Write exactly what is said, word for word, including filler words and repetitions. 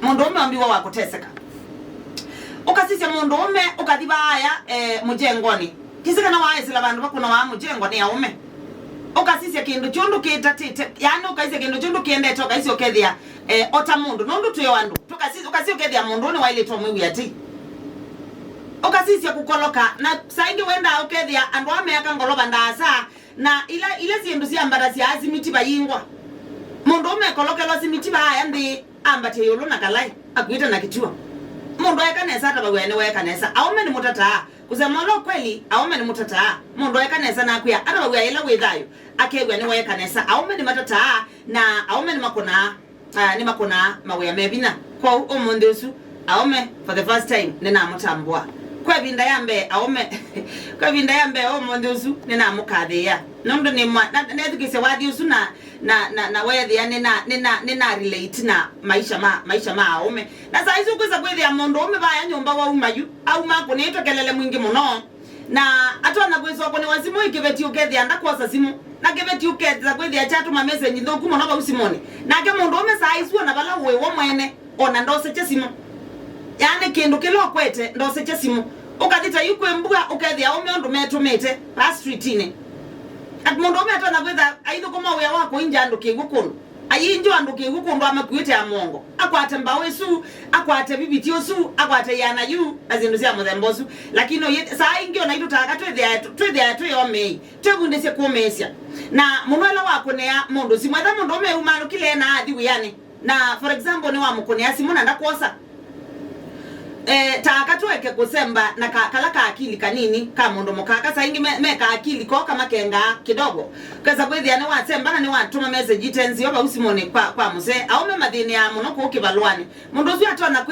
Mũndũũme wambiwa wa kũteseka. Ũkasisya mũndũũme, ũkathi vaaya, eh, mũjengonĩ. Kĩsĩ kana waaĩsĩla vandũ vakũnawa mũjengo nĩ aũme. Ũkasisya kĩndũ kyũndũ kĩtatĩte, yaani ũkaisya kĩndũ kyũndũ kĩendete, ũkaisya ũkethĩa, eh, o ta mũndũ. Nũndũ twĩ o andũ, tũkasi-, ũkasya ũkethĩa mũndũ nĩ waĩlĩte ũmwĩw'ĩa ti. Ũkasisya kũkoloka, na saa ingĩ wendaa ũkethĩa andũ aa meaka ngolova ndaasa, na ila, ila syĩndũ syambatasya simiti vayingwa. Mũndũũme ekolokelwa simiti vaaya nthĩ, ambatya ĩũlũ na kalai, akuĩte na kĩtuo. Mũndũ aeka nesa atavaw'a nĩweeka nesa. Aũme nĩmũtataa. Kusema ũla ũkweli, aũme nĩmũtataa. Mũndũ aeka nesa nakwĩa, atavaw'a ĩla wĩ thayũ, akew'a nĩweeka nesa. Aũme nĩmatataa, na aũme nĩmakũnaa, ah, nĩmakũnaa mawĩa me vinya. Kwoou ũmũnthĩ ũsu, aũme, for the first time, nĩnamũtambũa. Kwa ĩvinda ya mbee, aũme, kwa ĩvinda ya mbee ũmũnthĩ ũsu, nĩnamũkathĩĩa. Nũndũ nĩmwa-, na-, nethukĩsya wathi ũsu na na, na, na weethĩa nĩna, nĩna, nĩna relate na maisha ma, maisha ma aũme. Na saa isu ũkwĩsa kwĩthĩa mũndũũme vaya nyũmba wauma yu, auma akũnĩtwe kelele mwingĩ mũno. Na atonya kwĩsa ũkũnĩwa simũ ĩ kĩveti ũkethĩa ndakwosa simũ. Na kĩveti ũkethĩa kwĩthĩa kyatũma message nthũku mũno vau simũnĩ. Nake mũndũũme saa isu ona vala ũĩ we mwene, ona ndosekya simũ. Yaani kĩndũ kĩla ũkwete, ndosekya simũ. Ũkathi ta yu kwĩ mbua, ũkethĩa aũme ũndũ metũmĩte vaa streetinĩ. Ati mũndũũme atonya kwĩtha aithũkũma wĩa wa kũinja andũ kĩw'ũ kũndũ. Ayinjwa andũ kĩw'ũ kũndũ amakuĩte ya mũongo. Akwate mbaũ ĩsu, akwate viviti ũsu, akwate iana yu, na syĩndũ sya mũthemba ũsu. Lakini ũyĩ, saa ingĩ ona itũtaka twĩthĩae tũ-, twĩthĩae twĩ omei, twĩvundĩsye kũmĩĩsya. Na mũno ĩla wakũnĩa mũndũ simũ, etha mũndũũme eumanũkile na athi wĩanĩ. Na, for example, nĩwamũkũnĩa simũ na ndakwosa. Eh, ta aka tũeke kũsemba na ka, kala ka akili kanini ka mũndũ mũka. Aka saa ingĩ me, me ka akili koo kamakengaa kidogo. Kesa kwĩthĩa nĩwasemba na nĩwatũma message ite nzeo vau simũnĩ kwa, kwa mũsee. Aũme mathĩnĩaa mũno kũu kĩvalũanĩ. Mũndũ ũsu atonya kwĩ-